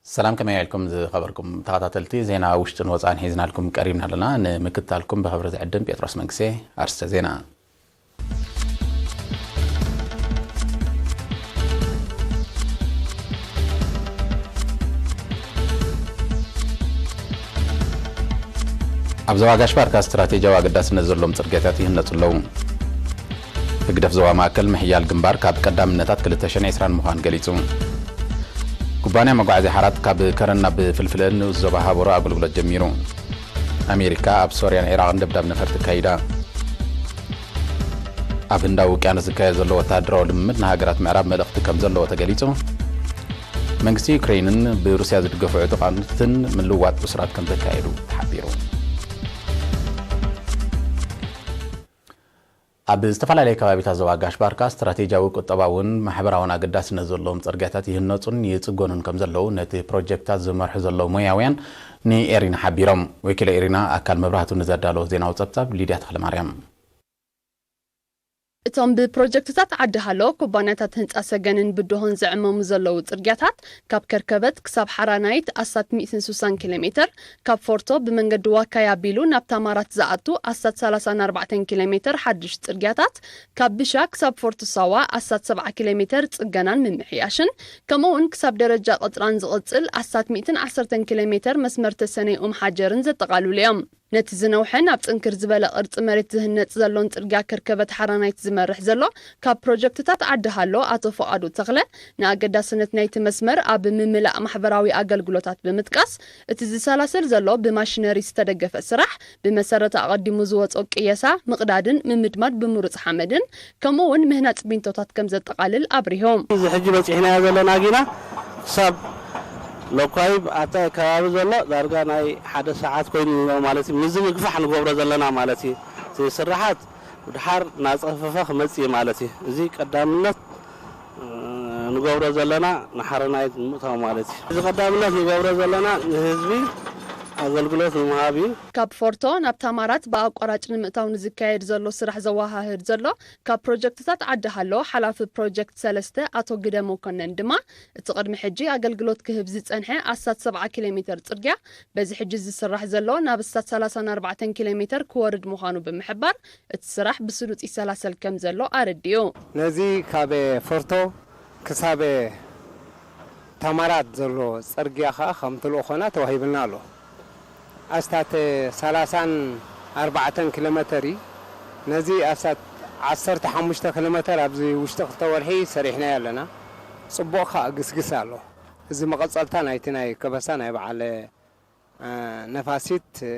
ሰላም፣ ከመይ ውዒልኩም ዝኸበርኩም ተኸታተልቲ? ዜና ውሽጥን ወጻእን ሒዝናልኩም ቀሪብና ኣለና። ንምክትታልኩም ብኽብሪ ዝዕድም ጴጥሮስ መንግስቴ። ኣርስተ ዜና። ኣብ ዞባ ጋሽ ባርካ ስትራቴጂያዊ ኣገዳስነት ዘለዎም ጽርግያታት ይህነጹ ኣለዉ። ህግደፍ ዞባ ማእከል ምሕያል ግንባር ካብ ቀዳምነታት ክልተ ሽሕን ዕስራን ምዃን ገሊጹ። ኩባንያ መጓዓዝያ ሓራት ካብ ከረን ናብ ፍልፍልን ንኡስ ዞባ ሃቦሮ ኣገልግሎት ጀሚሩ። ኣሜሪካ ኣብ ሶርያን ዒራቕን ደብዳብ ነፈርቲ ኣካይዳ። ኣብ ህንዳዊ ውቅያኖስ ዝካየድ ዘሎ ወተሃደራዊ ልምምድ ንሃገራት ምዕራብ መልእኽቲ ከም ዘለዎ ተገሊጹ። መንግስቲ ዩክሬይንን ብሩስያ ዝድገፉ ዕጡቓትን ምልዋጥ እሱራት ከም ዘካየዱ ተሓቢሩ። ኣብ ዝተፈላለየ ከባቢታት ዞባ ጋሽ ባርካ ስትራቴጂያዊ፣ ቁጠባውን ማሕበራውን ኣገዳስነት ዘለዎም ጽርግያታት ይህነጹን ይጽገኑን ከም ዘለዉ ነቲ ፕሮጀክታት ዝመርሑ ዘለዉ ሞያውያን ንኤሪና ሓቢሮም። ወኪለ ኤሪና ኣካል መብራህቱ ንዘዳለዎ ዜናዊ ጸብጻብ ሊድያ ተኽለማርያም። እቶም ብፕሮጀክትታት ዓዲ ሃሎ፣ ኩባንያታት ህንጻ ሰገንን ብድሆን ዝዕመሙ ዘለዉ ጽርግያታት፣ ካብ ከርከበት ክሳብ ሓራናይት ኣስታት ሚእትን ስሳን ኪሎ ሜትር፣ ካብ ፎርቶ ብመንገዲ ዋካይ ኣቢሉ ናብ ታማራት ዝኣቱ ኣስታት ሰላሳን ኣርባዕተን ኪሎ ሜትር ሓድሽ ጽርግያታት፣ ካብ ብሻ ክሳብ ፎርቶ ሳዋ ኣስታት ሰብዓ ኪሎ ሜትር ጽገናን ምምሕያሽን፣ ከምኡ እውን ክሳብ ደረጃ ቅጥራን ዝቕጽል ኣስታት ሚእትን ዓሰርተን ኪሎ ሜትር መስመር ተሰነይ ኡም ሓጀርን ዘጠቓልሉ እዮም። ነቲ ዝነውሐን ኣብ ጽንክር ዝበለ ቅርጺ መሬት ዝህነጽ ዘሎን ጽርግያ ከርከበት ሓራናይት ዝመርሕ ዘሎ፣ ካብ ፕሮጀክትታት ዓዲ ሃሎ ኣቶ ፍቓዱ ተኽለ፣ ንኣገዳስነት ናይቲ መስመር ኣብ ምምላእ ማሕበራዊ ኣገልግሎታት ብምጥቃስ፣ እቲ ዝሰላሰል ዘሎ ብማሽነሪ ዝተደገፈ ስራሕ፣ ብመሰረት ኣቐዲሙ ዝወጾ ቅየሳ፣ ምቕዳድን ምምድማድ ብምሩጽ ሓመድን፣ ከምኡ እውን ምህናጽ ቢንቶታት ከም ዘጠቓልል ኣብሪሆም። እዚ ሕጂ በጺሕናዮ ዘለና ጊና ክሳብ ሎኳይብ ኣብታ ከባቢ ዘሎ ዳርጋ ናይ ሓደ ሰዓት ኮይኑ ኣሎ ማለት እዩ። ምስዚ ምግፋሕ ንገብሮ ዘለና ማለት እዩ። እቲ ስርሓት ብድሓር እናጸፈፈ ክመጽእ እዩ ማለት እዩ። እዚ ቀዳምነት፣ እ፣ ንገብሮ ዘለና ንሓረናይት ንምእታው ማለት እዩ። እዚ ቀዳምነት ንገብሮ ዘለና ንህዝቢ ኣገልግሎት ንምሃብ እዩ። ካብ ፎርቶ ናብ ታማራት ብኣቋራጭ ንምእታው ንዝካየድ ዘሎ ስራሕ ዘወሃህድ ዘሎ ካብ ፕሮጀክትታት ዓዲ ሃሎ ሓላፊ ፕሮጀክት ሰለስተ ኣቶ ግደ መኮነን ድማ፣ እቲ ቅድሚ ሕጂ ኣገልግሎት ክህብ ዝጸንሐ ኣስታት ሰብዓ ኪሎ ሜተር ጽርግያ፣ በዚ ሕጂ ዝስራሕ ዘሎ ናብ ኣስታት ሰላሳን ኣርባዕተን ኪሎ ሜተር ክወርድ ምዃኑ ብምሕባር፣ እቲ ስራሕ ብስሉጥ ይሰላሰል ከም ዘሎ ኣረዲኡ። ነዚ ካብ ፎርቶ ክሳብ ታማራት ዘሎ ጽርግያ ኸኣ ከም ትልእኾና ተዋሂብና ኣሎ። ኣስታት ሰላሳን ኣርባዕተን ኪሎ ሜተር እዩ። ነዚ ኣስታት ዓሰርተ ሓሙሽተ ኪሎ ሜተር ኣብዚ ውሽጢ ክልተ ወርሒ ሰሪሕናዮ ኣለና። ጽቡቕ ኸኣ ግስግስ ኣሎ። እዚ መቐጸልታ ናይቲ ናይ ከበሳ ናይ በዓል፣ እ፣ ነፋሲት፣ እ፣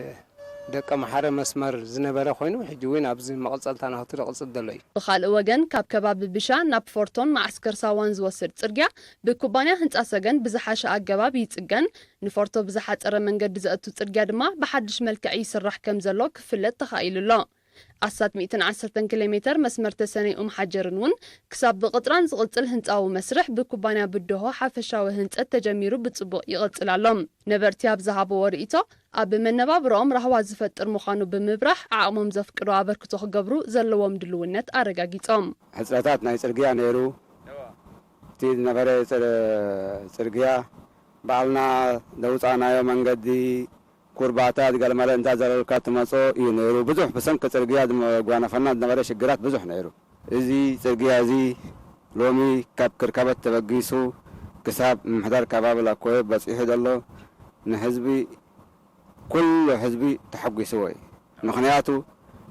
ደቀ መሓረ መስመር ዝነበረ ኮይኑ፣ ሕጂ እውን ኣብዚ መቐጸልታ ናቱ ዝቕጽል ዘሎ እዩ። ብኻልእ ወገን፣ ካብ ከባቢ ብሻ ናብ ፎርቶን መዓስከር ሳዋን ዝወስድ ጽርግያ ብኩባንያ ህንጻ ሰገን ብዝሓሸ ኣገባብ ይጽገን፣ ንፎርቶ ብዝሓጸረ መንገዲ ዘእቱ ጽርግያ ድማ ብሓድሽ መልክዕ ይስራሕ ከም ዘሎ ክፍለጥ ተኻኢሉ ኣሎ። ኣስታት ሚእትን ዓሰርተን ኪሎ ሜተር መስመር ተሰነይ ኡም ሓጀርን እውን ክሳብ ብቕጥራን ዝቕጽል ህንጻዊ መስርሕ ብኩባንያ ብድሆ ሓፈሻዊ ህንጸት ተጀሚሩ ብጽቡቕ ይቕጽል ኣሎ። ነበርቲ ኣብ ዝሃብዎ ርእይቶ፣ ኣብ መነባብሮኦም ራህዋ ዝፈጥር ምዃኑ ብምብራህ፣ ዓቕሞም ዘፍቅዶ ኣበርክቶ ክገብሩ ዘለዎም ድልውነት ኣረጋጊጾም። ሕጽረታት ናይ ጽርግያ ነይሩ። እቲ ዝነበረ ጽር-፣ ጽርግያ ባዕልና ዘውጻእናዮ መንገዲ፣ ኩርባታት፣ ገለመለ እንዳ ዘለልካ ትመጾ እዩ ነይሩ። ብዙሕ ብሰንኪ ጽርግያ ዝመ-፣ ጓነፈና ዝነበረ ሽግራት ብዙሕ ነይሩ። እዚ ጽርግያ እዚ ሎሚ ካብ ክርከበት ተበጊሱ ክሳብ ምምሕዳር ከባቢ ላኮየ በጺሑ ዘሎ፣ ንህዝቢ፣ ኩሉ ህዝቢ ተሐጒስዎ እዩ። ምኽንያቱ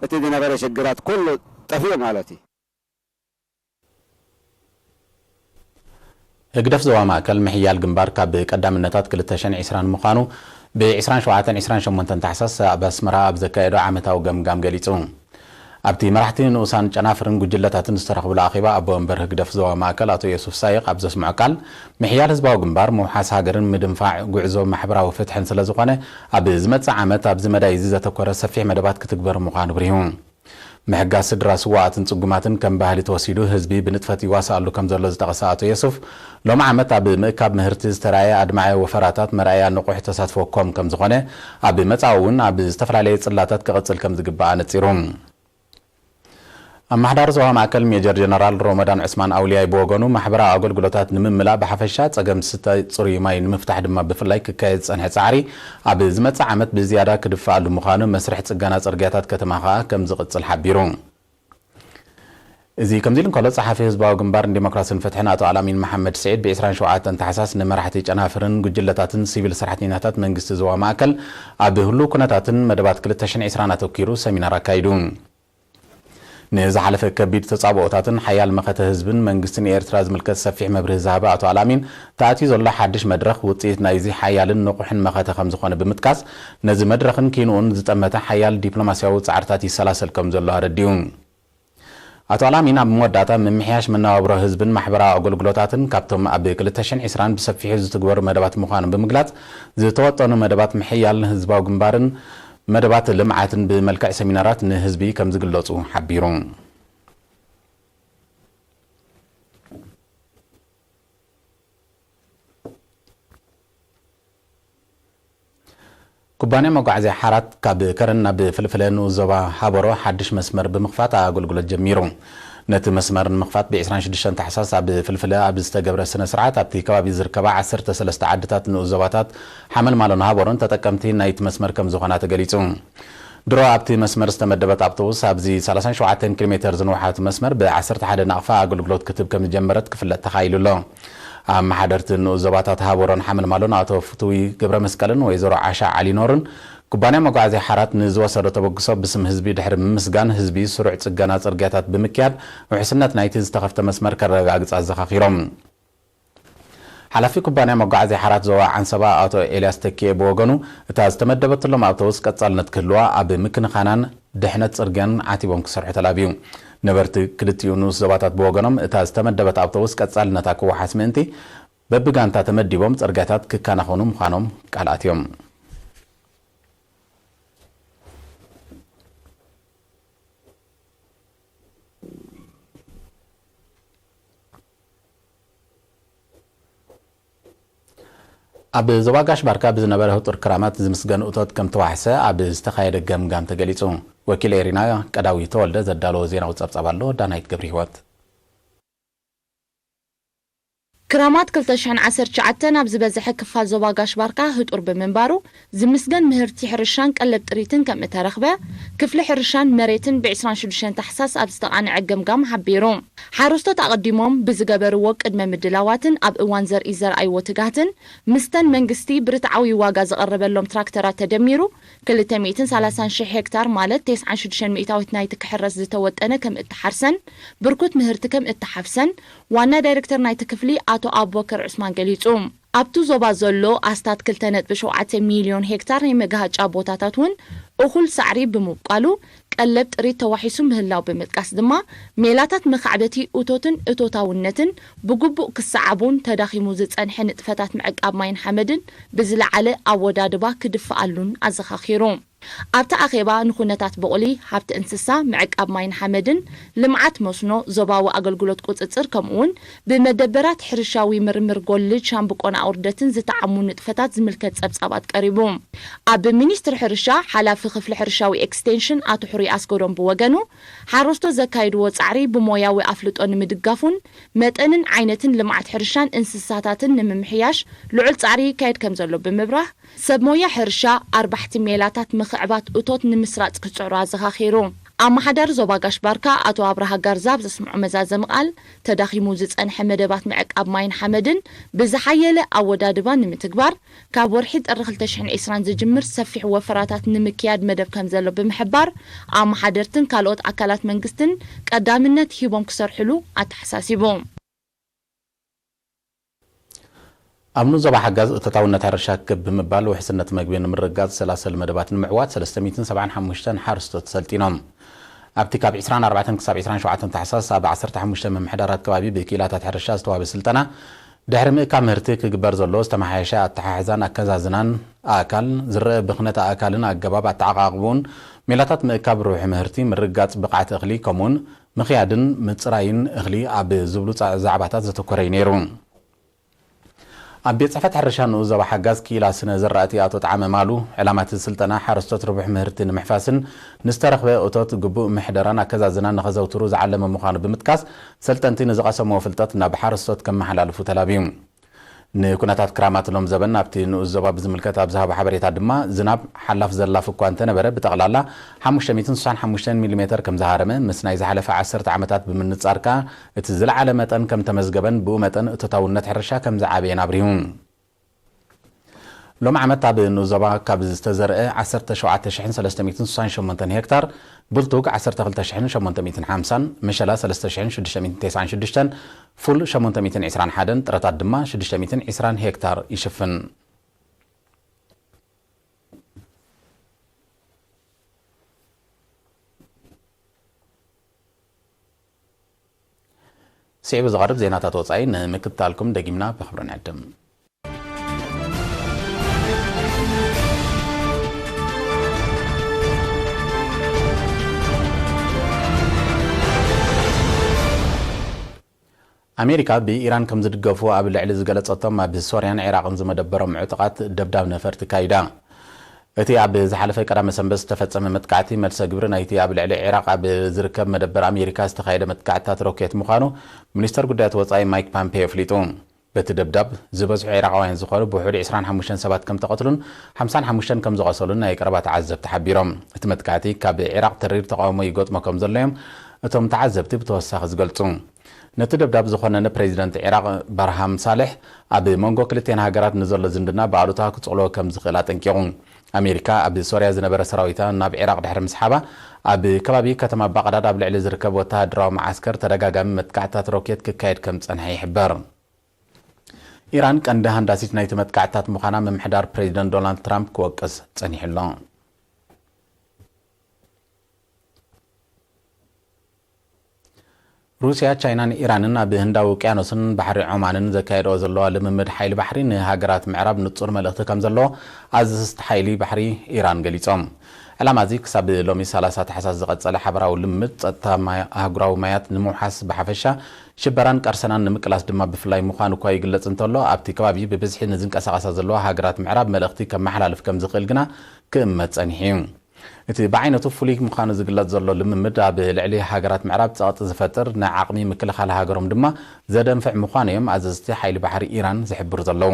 እቲ ዝነበረ ሽግራት ኩሉ ጠፊኡ ማለት እዩ። ህግደፍ ዞባ ማእከል ምሕያል ግንባር ካብ ቀዳምነታት ክልተ ሽሕን ዕስራን ምዃኑ ብ ዕስራን ሸውዓተን ዕስራን ሸሞንተን ታሕሳስ ኣብ ኣስመራ ኣብ ዘካየዶ ዓመታዊ ገምጋም ገሊጹ። ኣብቲ መራሕቲ ንኡሳን ጨናፍርን ጉጅለታትን ዝተረኽብሉ ኣኼባ፣ ኣቦ ወንበር ህግደፍ ዞባ ማእከል ኣቶ ዮሱፍ ሳይቕ ኣብ ዘስምዖ ቃል፣ ምሕያል ህዝባዊ ግንባር፣ ምውሓስ ሃገርን ምድንፋዕ ጉዕዞ ማሕበራዊ ፍትሕን ስለ ዝኾነ፣ ኣብ ዝመጽእ ዓመት ኣብዚ መዳይ እዚ ዘተኮረ ሰፊሕ መደባት ክትግበር ምዃኑ ኣብሪሁ። ምሕጋዝ ስድራ ስዋኣትን ጽጉማትን ከም ባህሊ ተወሲዱ ህዝቢ ብንጥፈት ይዋሳኣሉ ከም ዘሎ ዝጠቐሰ ኣቶ የሱፍ፣ ሎሚ ዓመት ኣብ ምእካብ ምህርቲ ዝተራእየ ኣድማዒ ወፈራታት መርኣያ ንቑሕ ተሳትፎ ኮም ከም ዝኾነ፣ ኣብ መጻኢ እውን ኣብ ዝተፈላለየ ጽላታት ክቕጽል ከም ዝግባእ ኣነጺሩ። ኣመሓዳሪ ዞባ ማእከል ሜጀር ጀነራል ሮመዳን ዑስማን ኣውልያይ ብወገኑ፣ ማሕበራዊ ኣገልግሎታት ንምምላእ ብሓፈሻ፣ ጸገም ዝስተ ጽሩይ ማይ ንምፍታሕ ድማ ብፍላይ ክካየድ ዝጸንሐ ጻዕሪ ኣብ ዝመጽእ ዓመት ብዝያዳ ክድፈኣሉ ምዃኑ፣ መስርሕ ጽገና ጽርግያታት ከተማ ከኣ ከም ዝቕጽል ሓቢሩ። እዚ ከምዚ ኢሉ እንከሎ፣ ጸሓፊ ህዝባዊ ግንባርን ዲሞክራስን ፍትሕን ኣቶ ኣላሚን መሓመድ ስዒድ ብ ዕስራን ሸውዓተን ታሕሳስ ንመራሕቲ ጨናፍርን ጉጅለታትን ሲቪል ሰራሕተኛታት መንግስቲ ዞባ ማእከል ኣብ ህሉው ኩነታትን መደባት ክልተ ሽሕን ዕስራን ኣተኲሩ ሰሚናር ኣካይዱ። ንዝሓለፈ ከቢድ ተጻብኦታትን ሓያል መኸተ ህዝብን መንግስትን ኤርትራ ዝምልከት ሰፊሕ መብርሂ ዝሃበ ኣቶ ኣላሚን፣ ተኣትዩ ዘሎ ሓድሽ መድረኽ ውጽኢት ናይዚ ሓያልን ንቑሕን መኸተ ከም ዝኾነ ብምጥቃስ፣ ነዚ መድረኽን ኪንኡን ዝጠመተ ሓያል ዲፕሎማስያዊ ጻዕርታት ይሰላሰል ከም ዘሎ ኣረዲኡ። ኣቶ ኣላሚን ኣብ መወዳእታ፣ ምምሕያሽ መነባብሮ ህዝብን ማሕበራዊ ኣገልግሎታትን ካብቶም ኣብ ክልተ ሽሕን ዕስራን ብሰፊሑ ዝትግበሩ መደባት ምዃኑ ብምግላጽ፣ ዝተወጠኑ መደባት ምሕያል ህዝባዊ ግንባርን መደባት ልምዓትን ብመልክዕ ሰሚናራት ንህዝቢ ከም ዝግለጹ ሓቢሩ። ኩባንያ መጓዓዝያ ሓራት ካብ ከረን ናብ ፍልፍለ ንኡስ ዞባ ሃበሮ ሓድሽ መስመር ብምኽፋት ኣገልግሎት ጀሚሩ። ነቲ መስመር ንምኽፋት ብ ዕስራን ሽዱሽተን ታሕሳስ ኣብ ፍልፍለ ኣብ ዝተገብረ ስነ ስርዓት፣ ኣብቲ ከባቢ ዝርከባ ዓሰርተ ሰለስተ ዓድታት ንኡስ ዞባታት ሓመልማሎን ሃበሮን ተጠቀምቲ ናይቲ መስመር ከም ዝኾና ተገሊጹ። ድሮ ኣብቲ መስመር ዝተመደበት ኣውቶቡስ፣ ኣብዚ ሰላሳን ሸውዓተን ኪሎ ሜተር ዝንውሓት መስመር ብ ዓሰርተ ሓደ ናቕፋ ኣገልግሎት ክትህብ ከም ዝጀመረት ክፍለጥ ተኻኢሉ ኣሎ። ኣመሓደርቲ ንኡስ ዞባታት ሃበሮን ሓመልማሎን ኣቶ ፍትዊ ገብረ መስቀልን ወይዘሮ ዓሻ ዓሊኖርን፣ ኩባንያ መጓዓዝያ ሓራት ንዝወሰዶ ተበግሶ ብስም ህዝቢ ድሕሪ ምምስጋን፣ ህዝቢ ስሩዕ ጽገና ጽርግያታት ብምክያድ፣ ውሕስነት ናይቲ ዝተኸፍተ መስመር ከረጋግጽ ኣዘኻኺሮም። ሓላፊ ኩባንያ መጓዓዝያ ሓራት ዞባ ዓንሰባ ኣቶ ኤልያስ ተኪኤ ብወገኑ፣ እታ ዝተመደበትሎም ኣውቶቡስ ቀጻልነት ክህልዋ ኣብ ምክንኻናን ድሕነት ጽርግያን ዓቲቦም ክሰርሑ ተላብዩ። ነበርቲ ክልቲኡ ንኡስ ዞባታት ብወገኖም፣ እታ ዝተመደበት ኣውቶቡስ ቀጻልነታ ክወሓስ ምእንቲ፣ በብጋንታ ተመዲቦም ጽርግያታት ክከናኸኑ ምዃኖም ቃል ኣትዮም። ኣብ ዞባ ጋሽ ባርካ ብዝነበረ ህጡር ክራማት ዝምስገን እቶት ከም ተዋሕሰ ኣብ ዝተኻየደ ገምጋም ተገሊጹ። ወኪል ኤሪና ቀዳዊ ተወልደ ዘዳለዎ ዜናዊ ጸብጻብ ኣሎ። ዳናይት ገብረ ህይወት። ክራማት ክልተ ሽሕን ዓሰርተ ትሽዓተን ኣብ ዝበዝሐ ክፋል ዞባ ጋሽ ባርካ ህጡር ብምንባሩ፣ ዝምስገን ምህርቲ ሕርሻን ቀለብ ጥሪትን ከም እተረኽበ፣ ክፍሊ ሕርሻን መሬትን ብ ዕስራን ሽዱሽተን ታሕሳስ ኣብ ዝተቓንዐ ገምጋም ሓቢሩ። ሓረስቶት ኣቐዲሞም ብዝገበርዎ ቅድመ ምድላዋትን ኣብ እዋን ዘርኢ ዘርኣይዎ ትግሃትን፣ ምስተን መንግስቲ ብርትዓዊ ዋጋ ዝቐረበሎም ትራክተራት ተደሚሩ፣ ክልተ ሚእትን ሰላሳን ሽሕ ሄክታር፣ ማለት ተስዓን ሽዱሽተን ሚእታዊት ናይቲ ክሕረስ ዝተወጠነ ከም እተሓርሰን ብርኩት ምህርቲ ከም እተሓፍሰን ዋና ዳይሬክተር ናይቲ ክፍሊ ኣቶ ኣቡበከር ዑስማን ገሊጹ። ኣብቲ ዞባ ዘሎ ኣስታት ክልተ ነጥቢ ሸውዓተ ሚልዮን ሄክታር ናይ መጋሃጫ ቦታታት እውን እኹል ሳዕሪ ብምብቋሉ፣ ቀለብ ጥሪት ተዋሒሱ ምህላው ብምጥቃስ ድማ፣ ሜላታት መኻዕበቲ እቶትን እቶታውነትን ብግቡእ ክሰዓቡን ተዳኺሙ ዝጸንሐ ንጥፈታት ምዕቃብ ማይን ሓመድን ብዝለዓለ ኣወዳድባ ክድፈኣሉን ኣዘኻኺሩ። ኣብቲ ኣኼባ ንኹነታት ብቑሊ፣ ሃብቲ እንስሳ፣ ምዕቃብ ማይን ሓመድን፣ ልምዓት መስኖ፣ ዞባዊ ኣገልግሎት ቁጽጽር፣ ከምኡውን ብመደበራት ሕርሻዊ ምርምር ጎልጅ ሻምብቆን ኣውርደትን ዝተዓሙ ንጥፈታት ዝምልከት ጸብጻባት ቀሪቡ። ኣብ ሚኒስትሪ ሕርሻ ሓላፊ ክፍሊ ሕርሻዊ ኤክስቴንሽን ኣቶ ሕሩይ ኣስገዶም ብወገኑ፣ ሓረስቶት ዘካይድዎ ጻዕሪ ብሞያዊ ኣፍልጦ ንምድጋፉን መጠንን ዓይነትን ልምዓት ሕርሻን እንስሳታትን ንምምሕያሽ ልዑል ጻዕሪ ይካየድ ከም ዘሎ ብምብራህ፣ ሰብ ሞያ ሕርሻ ኣርባሕቲ ሜላታት ምኽዕባት እቶት ንምስራጽ ክጽዕሩ ኣዘኻኺሩ። ኣመሓዳሪ ዞባ ጋሽ ባርካ ኣቶ ኣብርሃ ጋርዛ ኣብ ዘስምዖ መዛዘሚ ቃል፣ ተዳኺሙ ዝጸንሐ መደባት ምዕቃብ ማይን ሓመድን ብዝሓየለ ኣወዳድባ ንምትግባር፣ ካብ ወርሒ ጥሪ ክልተ ሽሕን ዕስራን ዝጅምር ሰፊሕ ወፈራታት ንምክያድ መደብ ከም ዘሎ ብምሕባር፣ ኣመሓደርትን ካልኦት ኣካላት መንግስትን ቀዳምነት ሂቦም ክሰርሕሉ ኣተሓሳሲቡ። ኣብ ንኡስ ዞባ ሓጋዝ እቶታውነት ሕርሻ ክብ ብምባል ውሕስነት መግቢ ንምርግጋጽ ዝሰላሰል መደባት ንምዕዋት ሰለስተ ሚእትን ሰብዓን ሓሙሽተን ሓረስቶት ሰልጢኖም። ኣብቲ ካብ ዕስራን ኣርባዕተን ክሳብ ዕስራን ሸውዓተን ታሕሳስ ኣብ ዓሰርተ ሓሙሽተ ምምሕዳራት ከባቢ ብክኢላታት ሕርሻ ዝተዋህበ ስልጠና፣ ድሕሪ ምእካብ ምህርቲ ክግበር ዘሎ ዝተመሓየሸ ኣተሓሕዛን ኣከዛዝናን ኣእካል፣ ዝረአ ብኽነት ኣእካልን ኣገባብ ኣተዓቓቕብኡን ሜላታት ምእካብ ርብሒ ምህርቲ፣ ምርግጋጽ ብቕዓት እኽሊ፣ ከምኡውን ምኽያድን ምጽራይን እኽሊ ኣብ ዝብሉ ዛ-፣ ዛዕባታት ዘተኮረ እዩ ነይሩ። ኣብ ቤት ጽሕፈት ሕርሻ ንኡስ ዞባ ሓጋዝ ክኢላ ስነ ዘራእቲ ኣቶ ጣዕመ ማሉ፣ ዕላማ እቲ ስልጠና ሓረስቶት ርብሒ ምህርቲ ንምሕፋስን ንዝተረኽበ እቶት ግቡእ ምሕደራን ኣከዛዝናን ንኸዘውትሩ ዝዓለመ ምዃኑ ብምጥቃስ፣ ሰልጠንቲ ንዝቐሰምዎ ፍልጠት ናብ ሓረስቶት ከመሓላልፉ ተላብዩ። ንኩነታት ክራማት ሎም ዘበን ኣብቲ ንኡስ ዞባ ብዝምልከት ኣብ ዝሃቦ ሓበሬታ ድማ፣ ዝናብ ሓላፍ ዘላፍ እኳ እንተነበረ፣ ብጠቕላላ ሓሙሽተ ሚእትን ስሳን ሓሙሽተን ሚሊሜተር ከም ዝሃረመ፣ ምስ ናይ ዝሓለፈ ዓሰርተ ዓመታት ብምንጻር ከኣ እቲ ዝለዓለ መጠን ከም ተመዝገበን ብኡ መጠን እቶታውነት ሕርሻ ከም ዝዓበየን ኣብሪሁ። ሎም ዓመት ኣብ ንኡስ ዞባ ካብ ዝተዘርአ ዓሰርተ ሸውዓተ ሽሕን ሰለስተ ሚእትን ስሳን ሸሞንተን ሄክታር፣ ብልቱግ ዓሰርተ ክልተ ሽሕን ሸሞንተ ሚእትን ሓምሳን፣ መሸላ ሰለስተ ሽሕን ሽዱሽተ ሚእትን ተስዓን ሽዱሽተን፣ ፉል ሸሞንተ ሚእትን ዕስራን ሓደን፣ ጥረታት ድማ ሽዱሽተ ሚእትን ዕስራን ሄክታር ይሽፍን። ስዒቡ ዝቐርብ ዜናታት ወጻኢ ንምክትታልኩም ደጊምና ብኽብሪ ንዕድም። ኣሜሪካ ብኢራን ከም ዝድገፉ ኣብ ልዕሊ ዝገለጸቶም ኣብ ሶርያን ዒራቕን ዝመደበሮም ዕጡቓት ደብዳብ ነፈርቲ ካይዳ። እቲ ኣብ ዝሓለፈ ቀዳመ ሰንበት ዝተፈጸመ መጥቃዕቲ፣ መልሰ ግብሪ ናይቲ ኣብ ልዕሊ ዒራቕ ኣብ ዝርከብ መደበር ኣሜሪካ ዝተኻየደ መጥቃዕትታት ሮኬት ምዃኑ ሚኒስተር ጉዳያት ወጻኢ ማይክ ፓምፔዮ ኣፍሊጡ። በቲ ደብዳብ፣ ዝበዝሑ ዒራቓውያን ዝኾኑ ብውሑድ ዕስራን ሓሙሽተን ሰባት ከም ተቐትሉን ሓምሳን ሓሙሽተን ከም ዝቖሰሉን ናይ ቀረባ ተዓዘብቲ ሓቢሮም። እቲ መጥቃዕቲ ካብ ዒራቕ ተሪር ተቓውሞ ይገጥሞ ከም ዘሎ እዮም እቶም ተዓዘብቲ ብተወሳኺ ዝገልጹ። ነቲ ደብዳብ ዝኾነነ ፕሬዚደንት ዒራቕ ባርሃም ሳልሕ፣ ኣብ መንጎ ክልቲአን ሃገራት ንዘሎ ዝምድና ብኣሉታ ክጽቕሎ ከም ዝኽእል ኣጠንቂቑ። ኣሜሪካ ኣብ ሶርያ ዝነበረ ሰራዊታ ናብ ዒራቕ ድሕሪ ምስሓባ፣ ኣብ ከባቢ ከተማ ባቕዳድ ኣብ ልዕሊ ዝርከብ ወተሃደራዊ መዓስከር ተደጋጋሚ መጥቃዕትታት ሮኬት ክካየድ ከም ዝጸንሐ ይሕበር። ኢራን ቀንዲ ሃንዳሲት ናይቲ መጥቃዕትታት ምዃና ምምሕዳር ፕሬዚደንት ዶናልድ ትራምፕ ክወቅስ ጸኒሑ ኣሎ። ሩስያ፣ ቻይናን ኢራንን ኣብ ህንዳዊ ውቅያኖስን ባሕሪ ዖማንን ዘካየድኦ ዘለዋ ልምምድ ሓይሊ ባሕሪ ንሃገራት ምዕራብ ንጹር መልእኽቲ ከም ዘለዎ ኣዘዝቲ ሓይሊ ባሕሪ ኢራን ገሊጾም። ዕላማ እዚ ክሳብ ሎሚ ሰላሳ ታሕሳስ ዝቐጸለ ሓበራዊ ልምምድ ጸጥታ ማይ-፣ ኣህጉራዊ ማያት ንምውሓስ ብሓፈሻ፣ ሽበራን ቀርሰናን ንምቅላስ ድማ ብፍላይ ምዃኑ እኳ ይግለጽ እንተሎ፣ ኣብቲ ከባቢ ብብዝሒ ንዝንቀሳቐሳ ዘለዋ ሃገራት ምዕራብ መልእኽቲ ከመሓላልፍ ከም ዝኽእል ግና ክእመት ጸኒሑ እዩ። እቲ ብዓይነቱ ፍሉይ ምዃኑ ዝግለጽ ዘሎ ልምምድ፣ ኣብ ልዕሊ ሃገራት ምዕራብ ጸቕጢ ዝፈጥር፣ ንዓቕሚ ምክልኻል ሃገሮም ድማ ዘደንፍዕ ምዃኑ እዮም ኣዘዝቲ ሓይሊ ባሕሪ ኢራን ዝሕብሩ ዘለዉ።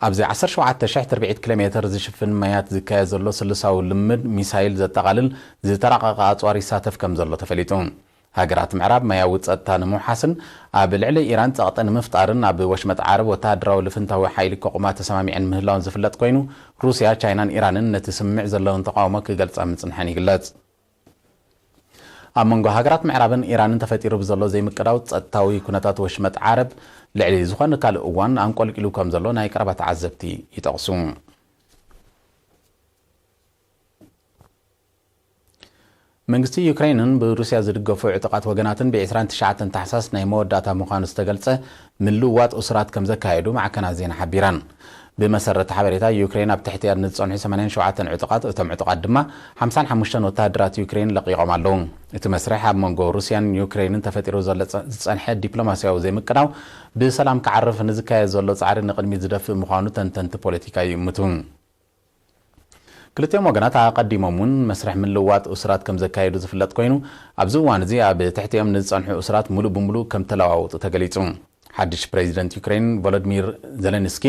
ኣብዚ ዓሰርተ ሸውዓተ ሽሕ ትርብዒት ኪሎ ሜተር ዝሽፍን ማያት ዝካየድ ዘሎ ስሉሳዊ ልምምድ፣ ሚሳይል ዘጠቓልል ዝተራቐቐ ኣጽዋር ይሳተፍ ከም ዘሎ ተፈሊጡ። ሃገራት ምዕራብ ማያዊ ጸጥታ ንምውሓስን ኣብ ልዕሊ ኢራን ጸቕጢ ንምፍጣርን፣ ኣብ ወሽመጥ ዓረብ ወተሃደራዊ ልፍንታዊ ሓይሊ ከቑማ ተሰማሚዐን ምህላወን ዝፍለጥ ኮይኑ፣ ሩስያ፣ ቻይናን ኢራንን ነቲ ስምምዕ ዘለውን ተቓውሞ ክገልጻ ምጽንሐን ይግለጽ። ኣብ መንጎ ሃገራት ምዕራብን ኢራንን ተፈጢሩ ብዘሎ ዘይምቅዳው፣ ጸጥታዊ ኩነታት ወሽመጥ ዓረብ ልዕሊ ዝኾነ ካልእ እዋን ኣንቆልቂሉ ከም ዘሎ ናይ ቀረባ ተዓዘብቲ ይጠቕሱ። መንግስቲ ዩክሬንን ብሩስያ ዝድገፉ ዕጡቓት ወገናትን ብ ዕስራን ትሽዓተን ታሕሳስ ናይ መወዳእታ ምዃኑ ዝተገልጸ ምልውዋጥ እሱራት ከም ዘካየዱ ማዕከናት ዜና ሓቢረን። ብመሰረት ሓበሬታ፣ ዩክሬን ኣብ ትሕቲኣ ንዝጸንሑ ሰማንያን ሸውዓተን ዕጡቓት፣ እቶም ዕጡቓት ድማ ሓምሳን ሓሙሽተን ወተሃደራት ዩክሬን ለቒቖም ኣለዉ። እቲ መስርሕ ኣብ መንጎ ሩስያን ዩክሬንን ተፈጢሩ ዘሎ ጸ-፣ ዝጸንሐ ዲፕሎማስያዊ ዘይምቅዳው ብሰላም ክዓርፍ ንዝካየድ ዘሎ ጻዕሪ ንቕድሚት ዝደፍእ ምዃኑ ተንተንቲ ፖለቲካ ይእምቱ። ክልቲኦም ወገናት ኣቐዲሞም እውን መስርሕ ምልውዋጥ እሱራት ከም ዘካየዱ ዝፍለጥ ኮይኑ፣ ኣብዚ እዋን እዚ ኣብ ትሕቲኦም ንዝጸንሑ እሱራት ሙሉእ ብሙሉእ ከም ተለዋወጡ ተገሊጹ። ሓድሽ ፕሬዚደንት ዩክሬን ቮሎዲሚር ዜሌንስኪ፣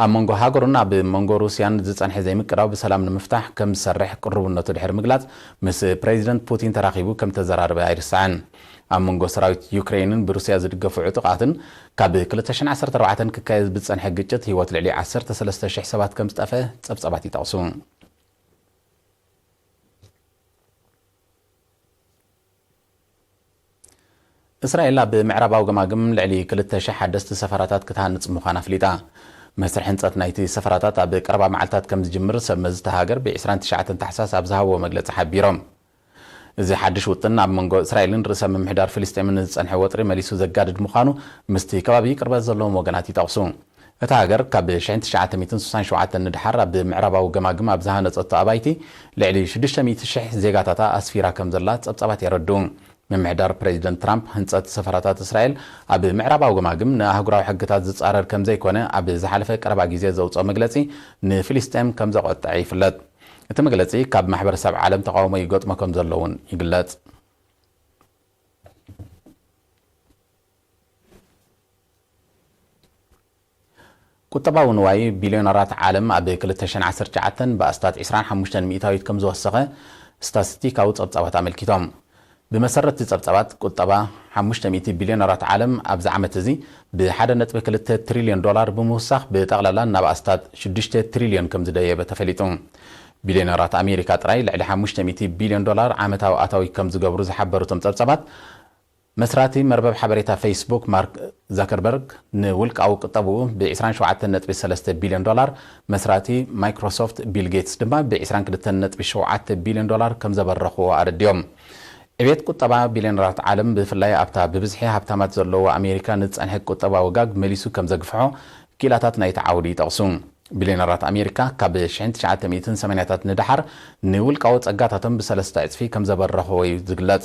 ኣብ መንጎ ሃገሩን ኣብ መንጎ ሩስያን ዝጸንሐ ዘይምቅዳው ብሰላም ንምፍታሕ ከም ዝሰርሕ ቅሩብነቱ ድሕሪ ምግላጽ፣ ምስ ፕሬዚደንት ፑቲን ተራኺቡ ከም ተዘራረበ ኣይርሳዕን። ኣብ መንጎ ሰራዊት ዩክሬንን ብሩስያ ዝድገፉ ዕጡቓትን ካብ ክልተ ሽሕን ዓሰርተ ኣርባዕተን ክካየድ ብዝጸንሐ ግጭት ህይወት ልዕሊ ዓሰርተ ሰለስተ ሽሕ ሰባት ከም ዝጠፍአ ጸብጻባት ይጠቕሱ። እስራኤል ኣብ ምዕራባዊ ገማግም ልዕሊ ክልተ ሽሕ ሓደስቲ ሰፈራታት ክትሃንጽ ምዃና ኣፍሊጣ። መስርሕ ህንጸት ናይቲ ሰፈራታት ኣብ ቀረባ መዓልታት ከም ዝጅምር ሰብ መዚ እታ ሃገር ብ ዕስራን ትሽዓተን ታሕሳስ ኣብ ዝሃብዎ መግለጺ ሓቢሮም። እዚ ሓድሽ ውጥን ኣብ መንጎ እስራኤልን ርእሰ ምምሕዳር ፍልስጤምን ዝጸንሐ ወጥሪ መሊሱ ዘጋድድ ምዃኑ ምስቲ ከባቢ ቅርበት ዘለዎም ወገናት ይጠቕሱ። እታ ሃገር ካብ ሽሕን ትሽዓተ ሚእትን ስሳን ሸውዓተን ንድሓር ኣብ ምዕራባዊ ገማግም ኣብ ዝሃነጸቶ ኣባይቲ ልዕሊ ሽዱሽተ ሚእቲ ሽሕ ዜጋታታ ኣስፊራ ከም ዘላ ጸብጻባት የረድኡ። ምምሕዳር ፕሬዚደንት ትራምፕ ህንጸት ሰፈራታት እስራኤል ኣብ ምዕራባዊ ገማግም ንኣህጉራዊ ሕግታት ዝጻረር ከም ዘይኮነ ኣብ ዝሓለፈ ቀረባ ግዜ ዘውጽኦ መግለጺ ንፍልስጤም ከም ዘቖጠዐ ይፍለጥ። እቲ መግለጺ ካብ ማሕበረሰብ ዓለም ተቓውሞ ይገጥሞ ከም ዘሎ እውን ይግለጽ። ቁጠባዊ ንዋይ ቢልዮነራት ዓለም ኣብ ክልተ ሽሕን ዓሰርተ ትሽዓተን ብኣስታት ዕስራን ሓሙሽተን ሚእታዊት ከም ዝወሰኸ ስታቲስቲካዊ ጸብጻባት ኣመልኪቶም። ብመሰረት እቲ ጸብጻባት፣ ቁጠባ ሓሙሽተ ሚእቲ ቢልዮነራት ዓለም ኣብዚ ዓመት እዚ ብ ሓደ ነጥቢ ክልተ ትሪልዮን ዶላር ብምውሳኽ ብጠቕላላ ናብ ኣስታት ሽዱሽተ ትሪልዮን ከም ዝደየበ ተፈሊጡ። ቢልዮነራት ኣሜሪካ ጥራይ ልዕሊ ሓሙሽተ ሚእቲ ቢልዮን ዶላር ዓመታዊ ኣታዊ ከም ዝገብሩ ዝሓበሩ እቶም ጸብጻባት፣ መስራቲ መርበብ ሓበሬታ ፌስቡክ ማርክ ዛከርበርግ ንውልቃዊ ቁጠብኡ ብ ዕስራን ሸውዓተን ነጥቢ ሰለስተ ቢልዮን ዶላር፣ መስራቲ ማይክሮሶፍት ቢል ጌትስ ድማ ብ ዕስራን ክልተን ነጥቢ ሸውዓተ ቢልዮን ዶላር ከም ዘበረኽዎ ኣረዲኦም። ዕቤት ቁጠባ ቢልዮነራት ዓለም ብፍላይ ኣብታ ብብዝሒ ሃብታማት ዘለዎ ኣሜሪካ ንዝጸንሐ ቁጠባዊ ጋግ መሊሱ ከም ዘግፍሖ ክኢላታት ናይቲ ዓውዲ ይጠቕሱ። ቢልዮነራት ኣሜሪካ ካብ ሽሕን ትሽዓተ ሚእትን ሰማንያታት ንደሓር ንውልቃዊ ጸጋታቶም ብሰለስተ ዕጽፊ ከም ዘበረኽዎ እዩ ዝግለጽ።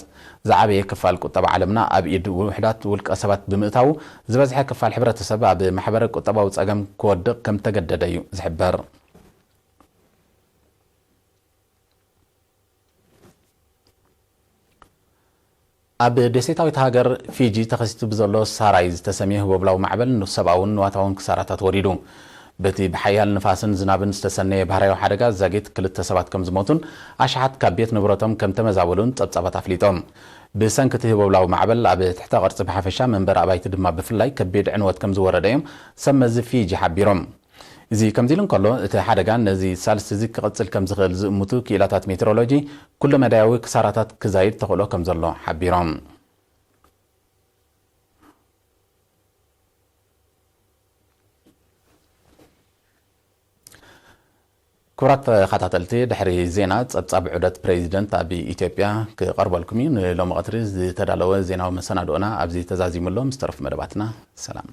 ዝዓበየ ክፋል ቁጠባ ዓለምና ኣብ ኢድ ውሑዳት ውልቀ ሰባት ብምእታዉ፣ ዝበዝሐ ክፋል ሕብረተሰብ ኣብ ማሕበረ ቁጠባዊ ጸገም ክወድቕ ከም ተገደደ እዩ ዝሕበር። ኣብ ደሴታዊት ሃገር ፊጂ ተኸሲቱ ብዘሎ ሳራይ ዝተሰምየ ህቦብላዊ ማዕበል ንሰብኣውን ንዋታውን ክሳራታት ወሪዱ። በቲ ብሓያል ንፋስን ዝናብን ዝተሰነየ ባህርያዊ ሓደጋ ዛጊት ክልተ ሰባት ከም ዝሞቱን ኣሽሓት ካብ ቤት ንብረቶም ከም ተመዛበሉን ጸብጻባት ኣፍሊጦም። ብሰንኪ እቲ ህቦብላዊ ማዕበል ኣብ ትሕተ ቅርጺ ብሓፈሻ መንበሪ ኣባይቲ ድማ ብፍላይ ከቢድ ዕንወት ከም ዝወረደ እዮም ሰብ መዚ ፊጂ ሓቢሮም። እዚ ከምዚ ኢሉ እንከሎ፣ እቲ ሓደጋ ነዚ ሳልስቲ እዚ ክቕጽል ከም ዝኽእል ዝእምቱ ክኢላታት ሜትሮሎጂ፣ ኩሉ መዳያዊ ክሳራታት ክዛይድ ተኽእሎ ከም ዘሎ ሓቢሮም። ክቡራት ተኸታተልቲ፣ ድሕሪ ዜና ጸብጻብ ዑደት ፕሬዚደንት ኣብ ኢትዮጵያ ክቐርበልኩም እዩ። ንሎሚ ቀትሪ ዝተዳለወ ዜናዊ መሰናድኦና ኣብዚ ተዛዚሙ ኣሎ። ምስ ተረፉ መደባትና ሰላም።